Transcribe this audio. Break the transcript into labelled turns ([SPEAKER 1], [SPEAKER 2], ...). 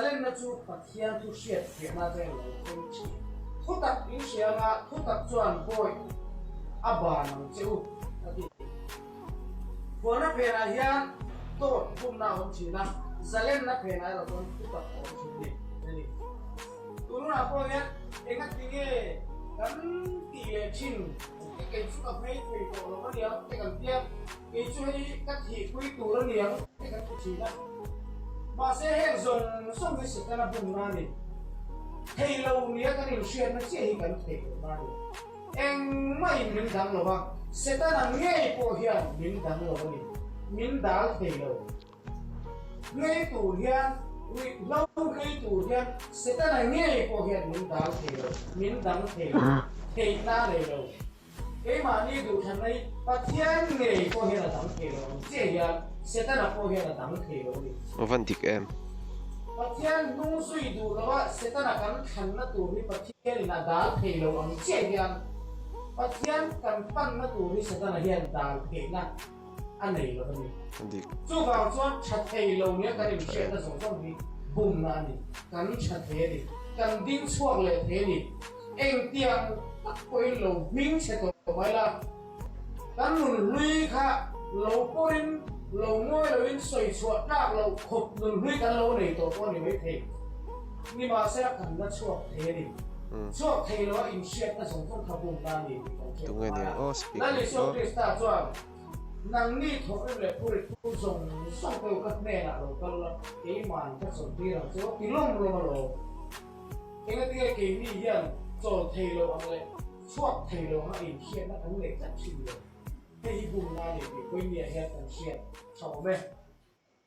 [SPEAKER 1] Zalenna chu Pathian thu hriat fiahna atangin lo thleng thin. Thutak in hria anga thutak chuan bawi a ban ang che u, a ti. Phuahna phenah hian dawt bumna a awm thin a, zalenna phenah erawh chuan thutak a awm thin a ni. Tun hunah pawh hian engati nge kan tih leh thin kei chu ka hmei thei tawh lo aniang te kan tia. Kei chu hei ka thihpui tur a niang tih kan ti thin a, mahse heng zawng zawng hi Setana bumna a ni. Thei lo nia kan inhriatna chiah hi kan theih lohna a ni. Engmahin min dang lo va, Setana ngei pawh hian min dang lo a ni. Min dal thei lo. Ngei tur hian, ruihhlo ngei tur hian Setana ngei pawh hian min dal thei lo, min dang thei lo, theihna a nei lo. Keimahni duhthlanna hi Pathian ngei pawh hian a dang thei lo ang chiah hian Setana pawh hian a dang thei lo a ni.
[SPEAKER 2] A van dik em?
[SPEAKER 1] Pathian hnung zui duh loa Setana kan thlanna tur hi Pathianin a dal thei lo ang chiah hian Pathian kan panna tur hi Setana hian dal theihna a nei lo a ni.
[SPEAKER 2] A dik.
[SPEAKER 1] Chuvang chuan tha thei lo nia kan inhriatna zawng zawng hi bumna a ni. Kan tha thei a ni. Kan ding chhuak leh thei a ni. Engtiang tak pawhin lo hming chhe tawh mai la, kan nun hlui kha lo pawhin lo ngawi loin sawi chhuah tlak loh khawp nun hlui kan lo nei tawh pawh a ni maithei. Nimahsela kan la chhuak thei a ni. Chhuak thei loa inhriatna zawng zawng kha bumna a ni tih kan hriat
[SPEAKER 2] Tunge
[SPEAKER 1] ngai
[SPEAKER 2] nia
[SPEAKER 1] a.
[SPEAKER 2] aw speaker
[SPEAKER 1] Lal Isua
[SPEAKER 2] aw.
[SPEAKER 1] Krista chuan, Nangni thawhrim leh phurit phu zawng zawng te u ka hnenah lo kal la, keima'n ka chawlhtir ang che u a ti lawm lawm alawm. Engatinge keini hian chawl thei lo ang leh chhuak thei lo anga inhriatna kan neih tlat thin lo? Hei hi bumna a ni tih Koimiah hian kan hriat tha awm e.